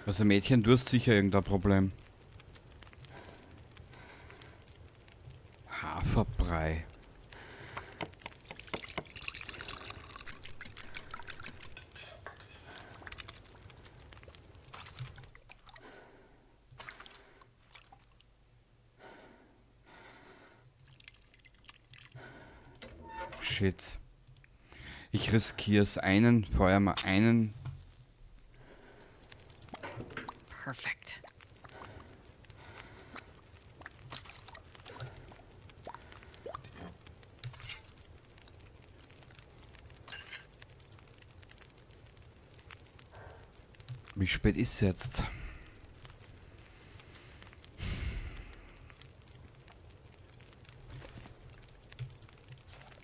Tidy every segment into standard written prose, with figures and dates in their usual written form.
Also Mädchen, du hast sicher irgendein Problem. Haferbrei. Shit. Ich riskiere es. Einen, feuer mal einen. Perfect. Wie spät ist es jetzt?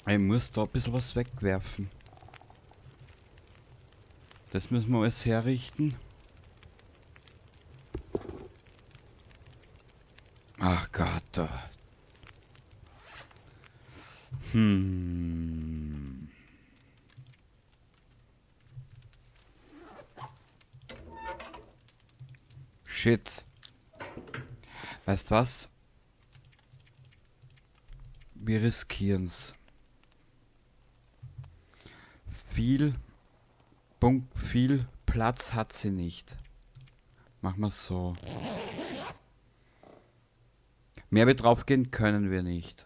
Ich muss da ein bisschen was wegwerfen. Das müssen wir alles herrichten. Ach Gott. Da. Shit. Weißt was? Wir riskieren's. Viel Punkt, viel Platz hat sie nicht. Machen wir's so. Mehr wird draufgehen können wir nicht.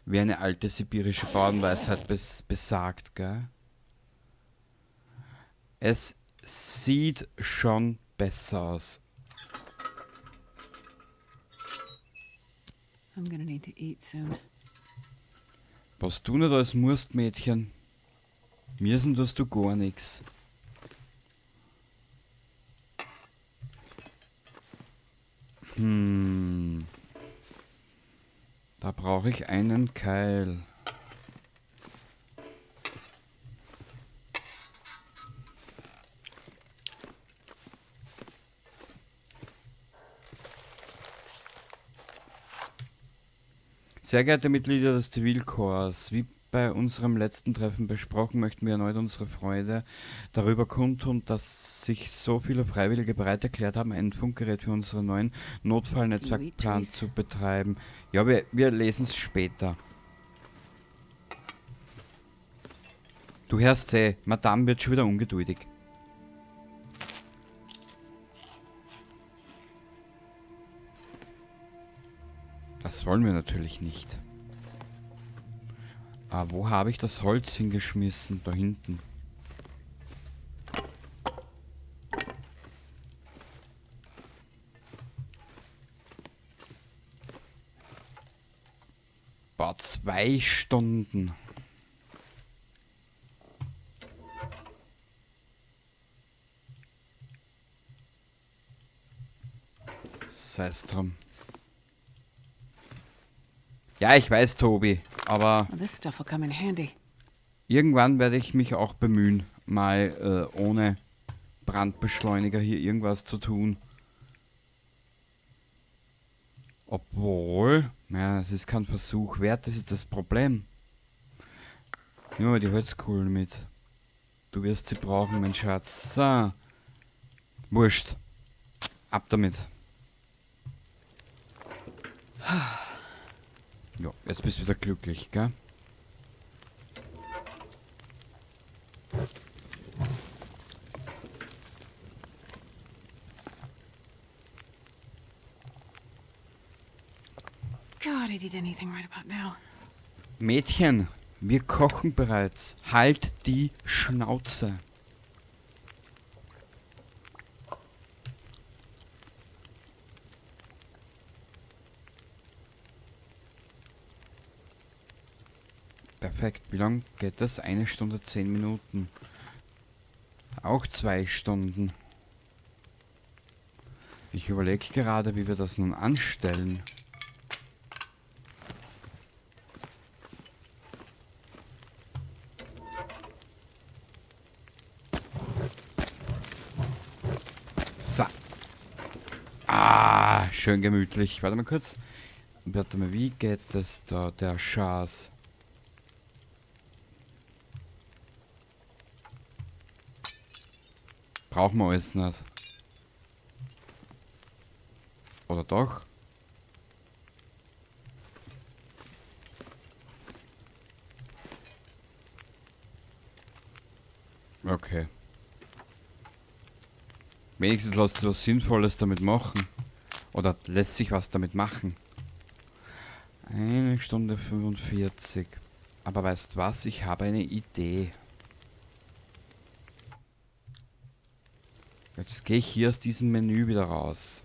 Wie eine alte sibirische Bauernweisheit besagt, gell? Es sieht schon besser aus. I'm gonna need to eat soon. Was du nicht alles musst, Mädchen. Müssen tust du gar nix. Da brauche ich einen Keil. Sehr geehrte Mitglieder des Zivilkorps, wie bei unserem letzten Treffen besprochen, möchten wir erneut unsere Freude darüber kundtun, dass sich so viele Freiwillige bereit erklärt haben, ein Funkgerät für unseren neuen Notfallnetzwerkplan zu betreiben. Ja, wir lesen es später. Du hörst eh, Madame wird schon wieder ungeduldig. Das wollen wir natürlich nicht. Ah, wo habe ich das Holz hingeschmissen? Da hinten. Boah, 2 Stunden. Sei's drum. Ja, ich weiß, Tobi, aber Well, this stuff will come in handy. irgendwann werde ich mich auch bemühen, mal ohne Brandbeschleuniger hier irgendwas zu tun. Obwohl, ja, es ist kein Versuch wert, das ist das Problem. Nimm mal die Holzkohlen mit. Du wirst sie brauchen, mein Schatz. So. Wurscht. Ab damit. Ja, jetzt bist du wieder glücklich, gell? God, I'd eat anything right about now. Mädchen, wir kochen bereits. Halt die Schnauze. Perfekt. Wie lang geht das? 1 Stunde 10 Minuten. Auch 2 Stunden. Ich überlege gerade, wie wir das nun anstellen. So. Ah, schön gemütlich. Warte mal kurz. Warte mal, wie geht das da, der Schatz? Brauchen wir alles nicht. Oder doch? Okay. Wenigstens lässt sich was Sinnvolles damit machen. Oder lässt sich was damit machen. 1 Stunde 45. Aber weißt was? Ich habe eine Idee. Jetzt gehe ich hier aus diesem Menü wieder raus.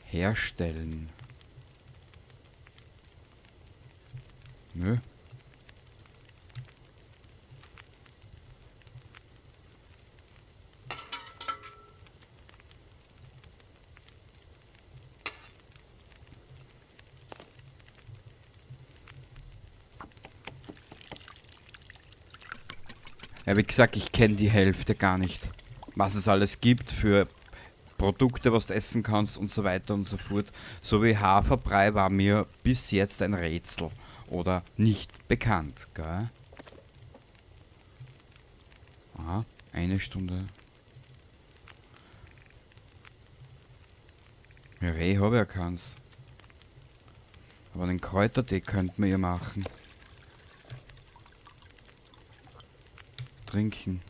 Herstellen. Nö. Ja, wie gesagt, ich kenn die Hälfte gar nicht. Was es alles gibt für Produkte, was du essen kannst und so weiter und so fort. So wie Haferbrei war mir bis jetzt ein Rätsel oder nicht bekannt, gell? Aha, 1 Stunde. Ja, Reh hab ich ja keins. Aber den Kräutertee könnten wir ja machen. Trinken.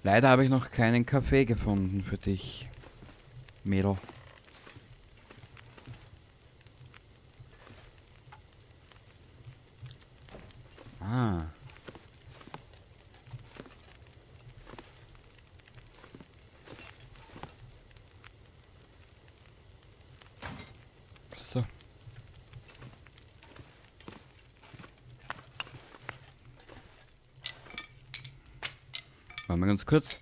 Leider habe ich noch keinen Kaffee gefunden für dich, Mädel. Ah. So. Warte mal ganz kurz.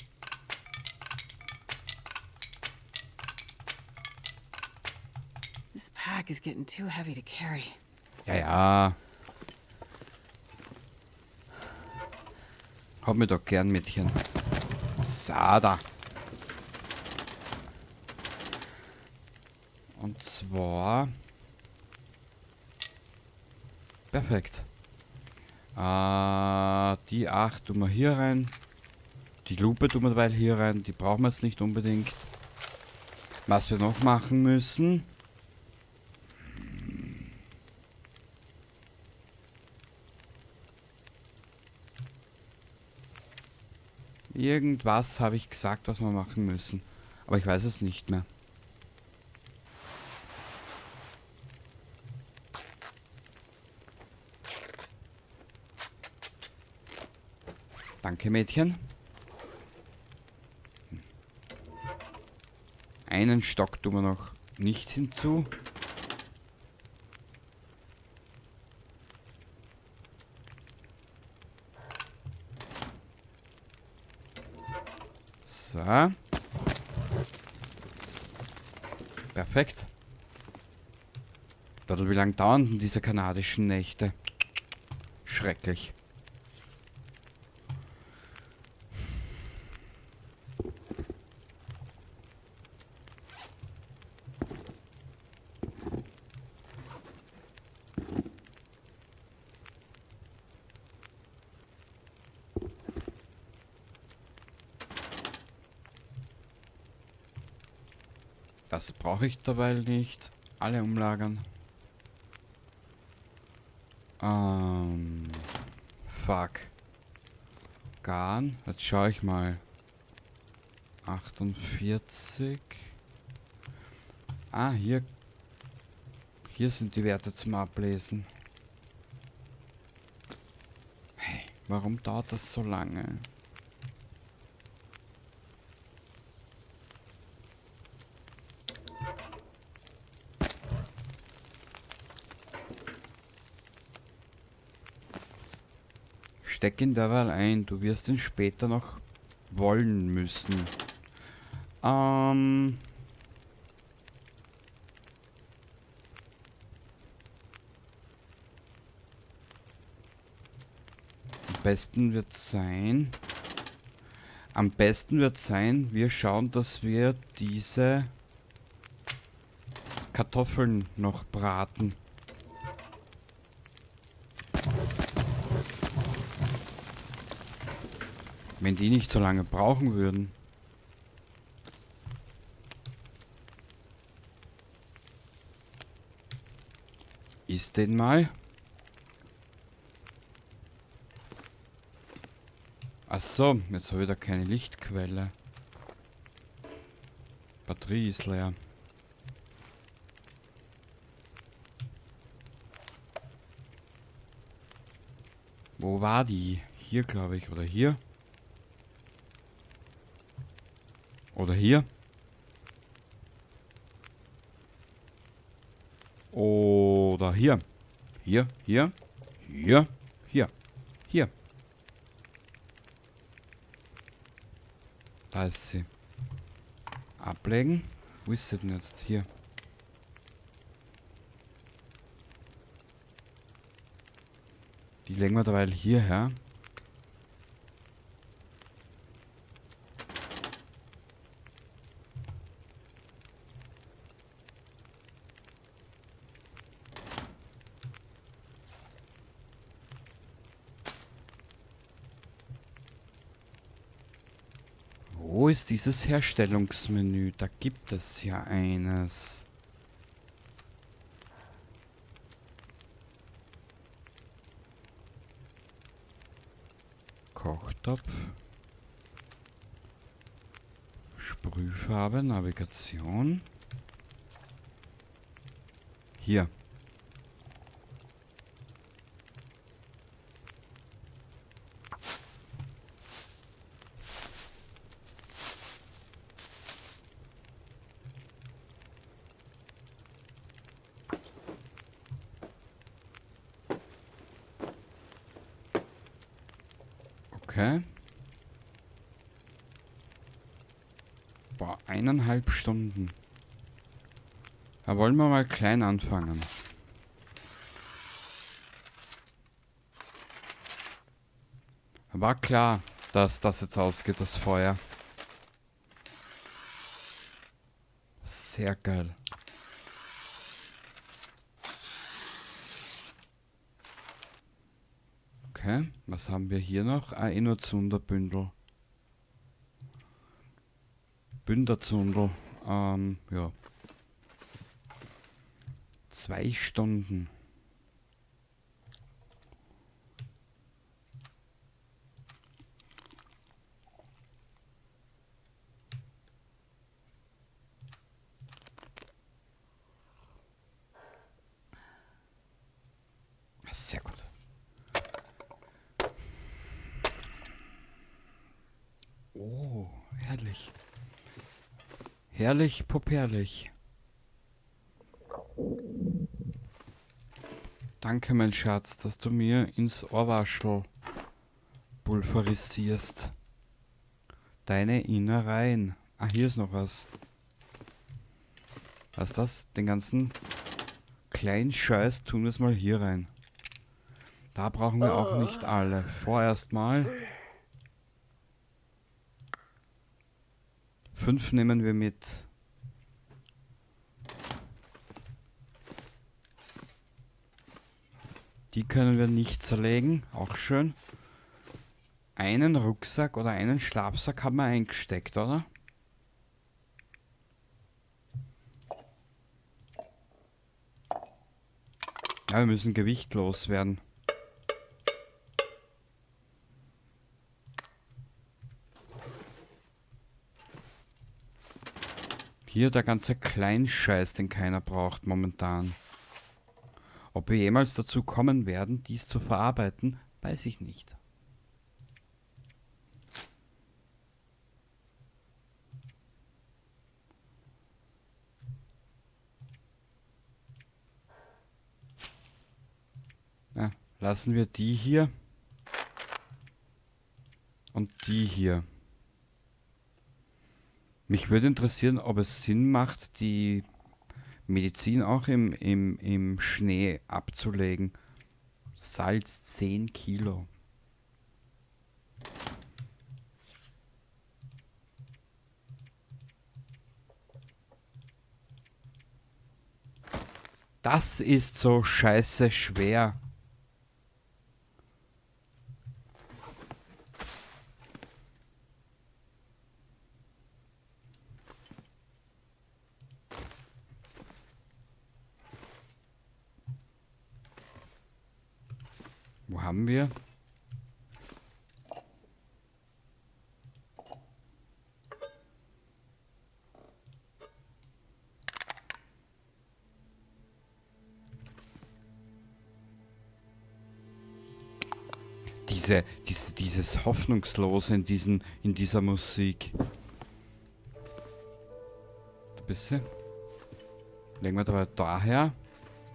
This pack is getting too heavy to carry. Ja, ja. Hab mir doch gern, Mädchen. Sada. Und zwar... Perfekt. Die 8 tun wir hier rein. Die Lupe tun wir derweil hier rein. Die brauchen wir jetzt nicht unbedingt. Was wir noch machen müssen... Irgendwas habe ich gesagt, was wir machen müssen. Aber ich weiß es nicht mehr. Danke, Mädchen. Einen Stock tun wir noch nicht hinzu. So. Perfekt. Wie lange dauern denn diese kanadischen Nächte? Schrecklich. Das brauche ich dabei nicht. Alle umlagern. Fuck. Garn. Jetzt schaue ich mal. 48. Ah, hier. Hier sind die Werte zum Ablesen. Hey, warum dauert das so lange? Steck ihn derweil ein, du wirst ihn später noch wollen müssen. Am besten wird sein... Am besten wird sein, wir schauen, dass wir diese Kartoffeln noch braten. Wenn die nicht so lange brauchen würden. Isst den mal. Ach so, jetzt habe ich da keine Lichtquelle. Batterie ist leer. Wo war die? Hier, glaube ich. Oder hier? Oder hier? Oder hier. Hier, hier, hier, hier, hier. Da ist sie. Ablegen. Wo ist sie denn jetzt? Hier. Die legen wir derweil hierher. Wo ist dieses Herstellungsmenü? Da gibt es ja eines. Kochtopf. Sprühfarbe, Navigation. Hier. Okay. Boah, 1,5 Stunden. Da wollen wir mal klein anfangen. War klar, dass das jetzt ausgeht, das Feuer. Sehr geil. Okay, was haben wir hier noch? Ah, eh nur Zunderbündel. Bünderzundel. Ja. 2 Stunden. Sehr gut. Oh, herrlich. Herrlich, popperlich. Danke, mein Schatz, dass du mir ins Ohrwaschel pulverisierst. Deine Innereien. Ah, hier ist noch was. Was ist das? Den ganzen kleinen Scheiß tun wir es mal hier rein. Da brauchen wir auch nicht alle. Vorerst mal. 5 nehmen wir mit. Die können wir nicht zerlegen. Auch schön. Einen Rucksack oder einen Schlafsack haben wir eingesteckt, oder? Ja, wir müssen Gewicht loswerden. Hier der ganze Kleinscheiß, den keiner braucht momentan. Ob wir jemals dazu kommen werden, dies zu verarbeiten, weiß ich nicht. Ja, lassen wir die hier und die hier. Mich würde interessieren, ob es Sinn macht, die Medizin auch im Schnee abzulegen. Salz 10 Kilo. Das ist so scheiße schwer. Wo haben wir? Dieses Hoffnungslose in dieser Musik. Da bist du. Legen wir dabei daher.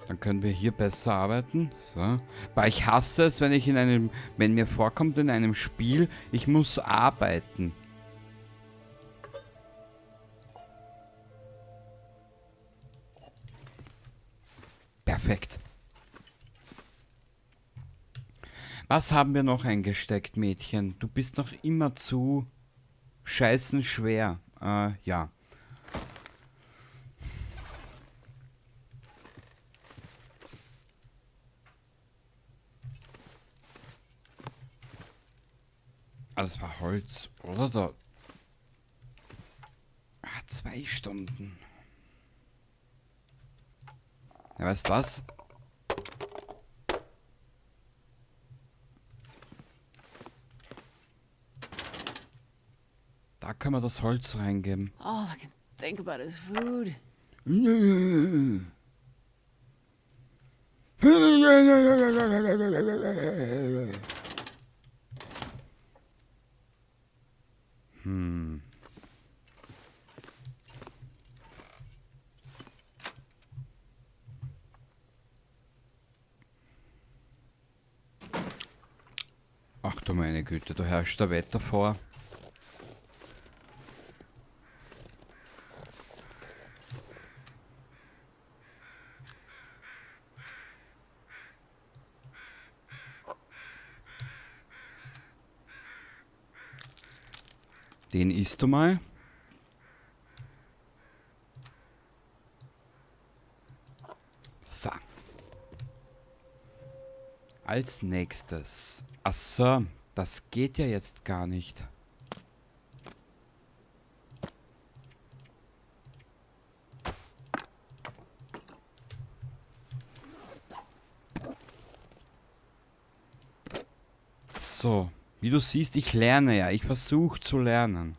Dann können wir hier besser arbeiten. So. Aber ich hasse es, wenn ich in einem, wenn mir vorkommt in einem Spiel, ich muss arbeiten. Perfekt. Was haben wir noch eingesteckt, Mädchen? Du bist noch immer zu scheißen schwer. Ja. Ah, das war Holz, oder? Da. Ah, 2 Stunden. Ja, weißt du was? Da können wir das Holz reingeben. All I can think about is food. Ach du meine Güte, da herrscht der Wetter vor. Den isst du mal. So. Als nächstes. Achso, das geht ja jetzt gar nicht. So, wie du siehst, ich lerne ja. Ich versuche zu lernen.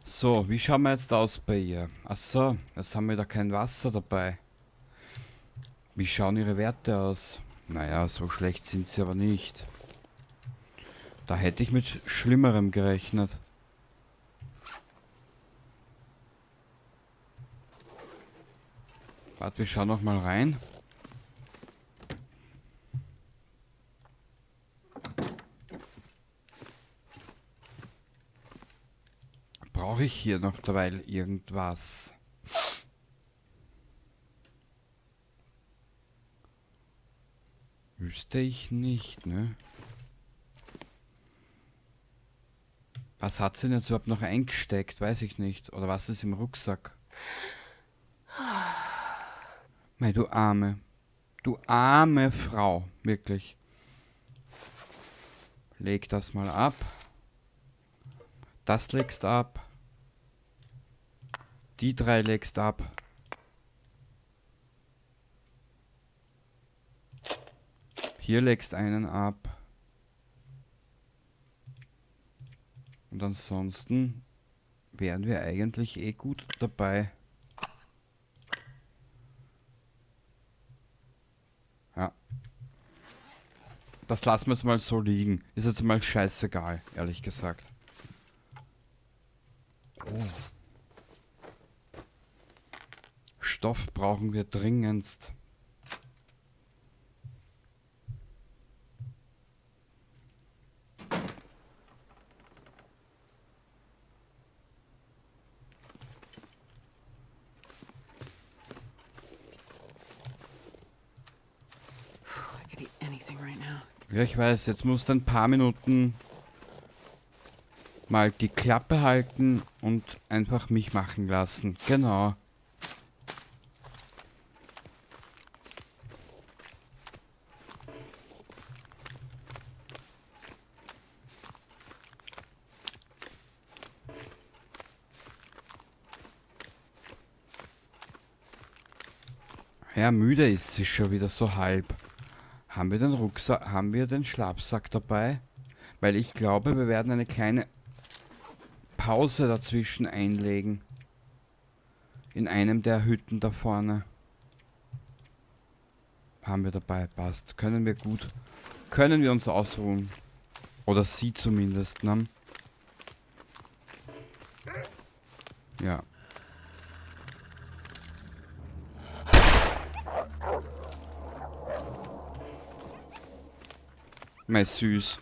So, wie schauen wir jetzt aus bei ihr? Achso, jetzt haben wir da kein Wasser dabei. Wie schauen ihre Werte aus? Naja, so schlecht sind sie aber nicht. Da hätte ich mit Schlimmerem gerechnet. Warte, wir schauen noch mal rein. Brauche ich hier noch derweil irgendwas? Wüsste ich nicht, ne? Was hat sie denn jetzt überhaupt noch eingesteckt? Weiß ich nicht. Oder was ist im Rucksack? Mei, du arme. Du arme Frau. Wirklich. Leg das mal ab. Das legst ab. Die drei legst ab. Hier legst einen ab. Und ansonsten wären wir eigentlich eh gut dabei. Ja. Das lassen wir jetzt mal so liegen. Ist jetzt mal scheißegal, ehrlich gesagt. Oh. Stoff brauchen wir dringendst. Ja, ich weiß, jetzt musst du ein paar Minuten mal die Klappe halten und einfach mich machen lassen. Genau. Ja, müde ist sie schon wieder so halb. Haben wir den Rucksack, haben wir den Schlafsack dabei? Weil ich glaube, wir werden eine kleine Pause dazwischen einlegen. In einem der Hütten da vorne. Haben wir dabei, passt. Können wir gut. Können wir uns ausruhen. Oder sie zumindest, ne? Ja. Mei, süß.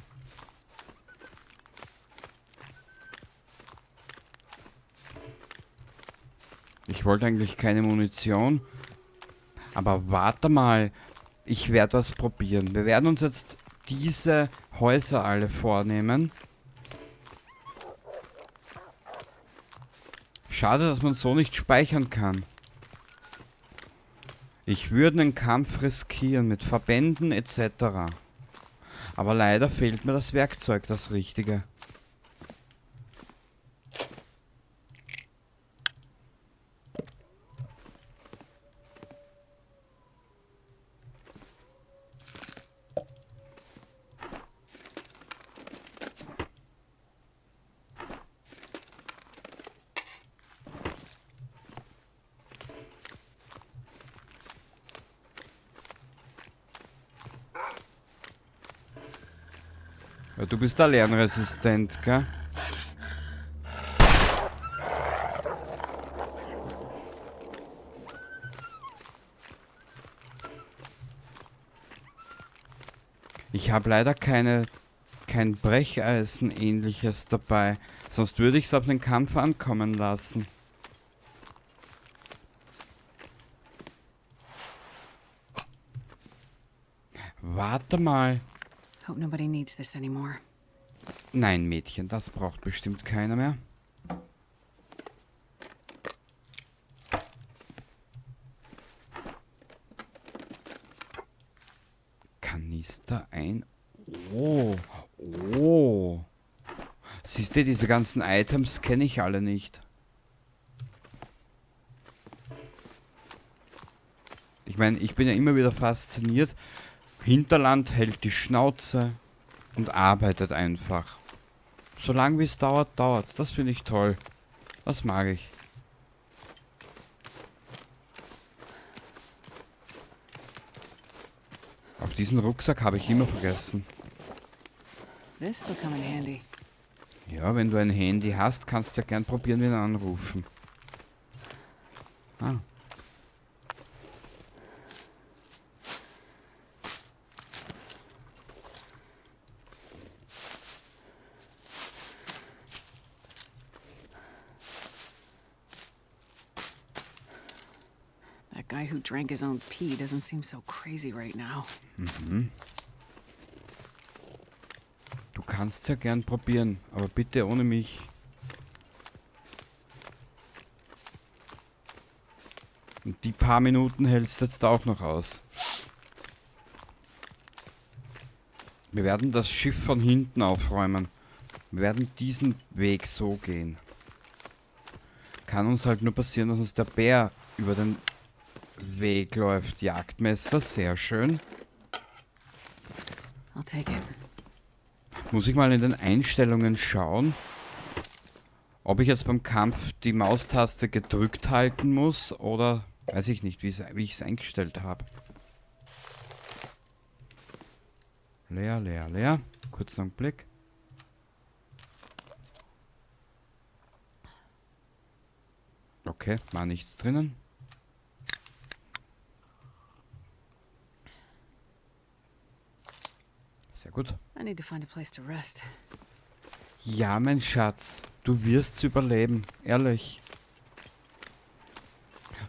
Ich wollte eigentlich keine Munition. Aber warte mal. Ich werde was probieren. Wir werden uns jetzt diese Häuser alle vornehmen. Schade, dass man so nicht speichern kann. Ich würde einen Kampf riskieren mit Verbänden et cetera. Aber leider fehlt mir das Werkzeug, das Richtige. Ja, du bist da lernresistent, gell? Ich habe leider kein Brecheisen ähnliches dabei. Sonst würde ich's auf den Kampf ankommen lassen. Warte mal. Hope nobody needs this anymore. Nein, Mädchen, das braucht bestimmt keiner mehr. Kanister ein. Oh, oh. Siehst du, diese ganzen Items kenne ich alle nicht. Ich meine, ich bin ja immer wieder fasziniert. Hinterland hält die Schnauze und arbeitet einfach. Solange wie es dauert, dauert's. Das finde ich toll. Das mag ich. Auf diesen Rucksack habe ich immer vergessen. This will come in handy. Ja, wenn du ein Handy hast, kannst du ja gern probieren, ihn anrufen. Ah. That guy who drank his own pee doesn't seem so crazy right now. Du kannst ja gern probieren, aber bitte ohne mich. Und die paar Minuten hältst du jetzt auch noch aus. Wir werden das Schiff von hinten aufräumen. Wir werden diesen Weg so gehen. Kann uns halt nur passieren, dass uns der Bär über den Weg läuft. Jagdmesser, sehr schön. I'll take it. Muss ich mal in den Einstellungen schauen, ob ich jetzt beim Kampf die Maustaste gedrückt halten muss oder weiß ich nicht, wie ich's eingestellt hab. Leer, leer, leer. Kurzer Blick. Okay, war nichts drinnen. Sehr gut. I need to find a place to rest. Ja, mein Schatz, du wirst's überleben, ehrlich.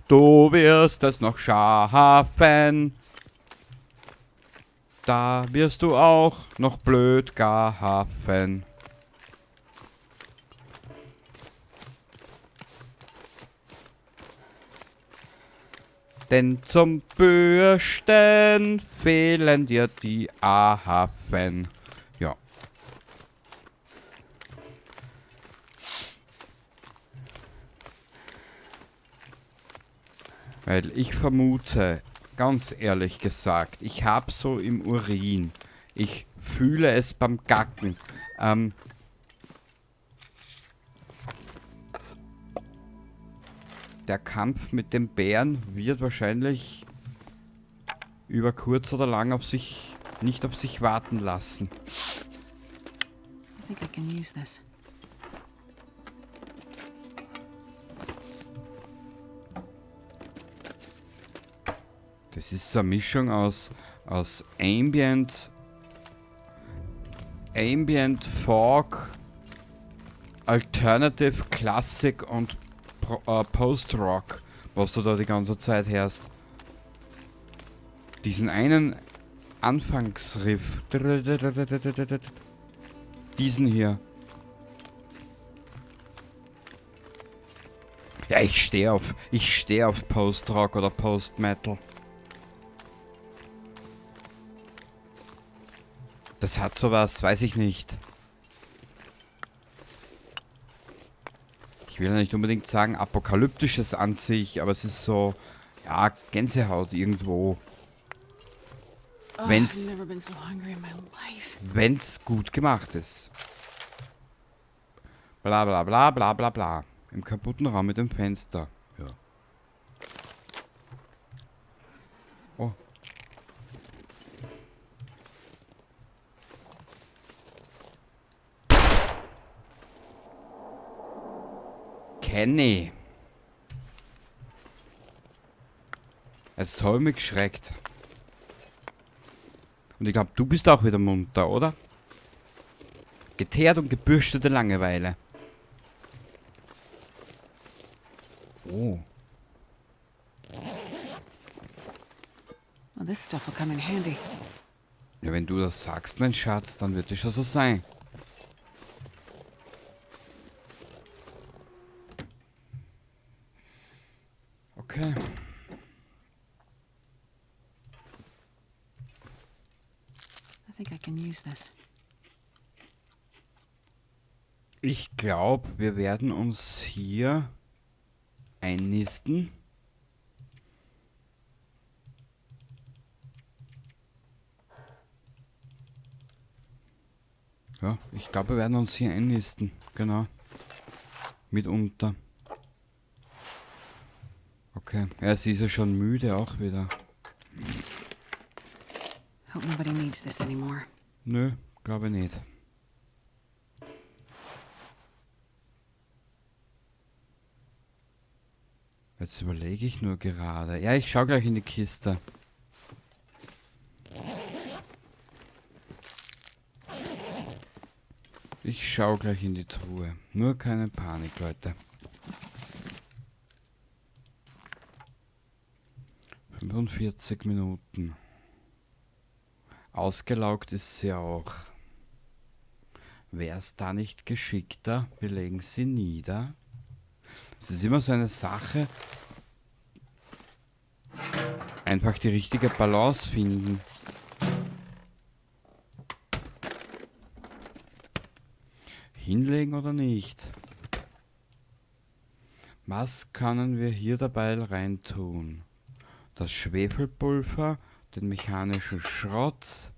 Du wirst es noch schaffen. Da wirst du auch noch blöd gehafen. Denn zum Bürsten fehlen dir die Ahafen. Ja. Weil ich vermute, Ganz ehrlich gesagt. Ich hab so im Urin. Ich fühle es beim Gacken. Der Kampf mit dem Bären wird wahrscheinlich über kurz oder lang nicht auf sich warten lassen. I think I can use this. Das ist so eine Mischung aus Ambient Folk, Alternative, Classic und Post-Rock, was du da die ganze Zeit hörst. Diesen einen Anfangsriff. Diesen hier. Ja, ich stehe auf Post-Rock oder Post-Metal. Das hat sowas, weiß ich nicht. Ich will ja nicht unbedingt sagen apokalyptisches an sich, aber es ist so, ja, Gänsehaut irgendwo. Oh, I've never been so hungry in my life. Wenn's gut gemacht ist. Bla bla bla bla bla bla. Im kaputten Raum mit dem Fenster. Ja. Oh. Kenny. Es hat mich geschreckt. Und ich glaub, du bist auch wieder munter, oder? Geteert und gebürstete Langeweile. Oh. Well, this stuff will come in handy. Ja, wenn du das sagst, mein Schatz, dann wird es schon so sein. Okay. I think I can use this. Ich glaub, wir werden uns hier einnisten. Ja, ich glaub, wir werden uns hier einnisten. Genau. Mitunter. Okay. Ja, sie ist ja schon müde auch wieder. Hope nobody needs this anymore. Nö, glaube nicht. Jetzt überlege ich nur gerade. Ja, ich schau gleich in die Kiste. Ich schau gleich in die Truhe. Nur keine Panik, Leute. 45 Minuten. Ausgelaugt ist sie auch. Wär's da nicht geschickter? Wir legen sie nieder. Es ist immer so eine Sache. Einfach die richtige Balance finden. Hinlegen oder nicht? Was können wir hier dabei reintun? Das Schwefelpulver, den mechanischen Schrott.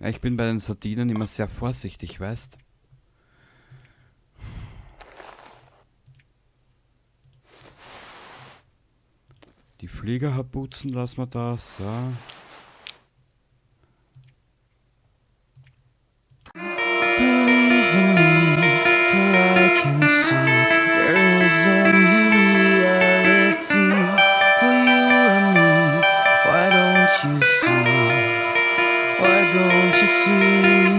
Ja, ich bin bei den Sardinen immer sehr vorsichtig, weißt? Die Fliegerhabuzen lassen wir da, so. Believe in me, for I can see there is a new reality for you and me. Why don't you see? Why don't you see?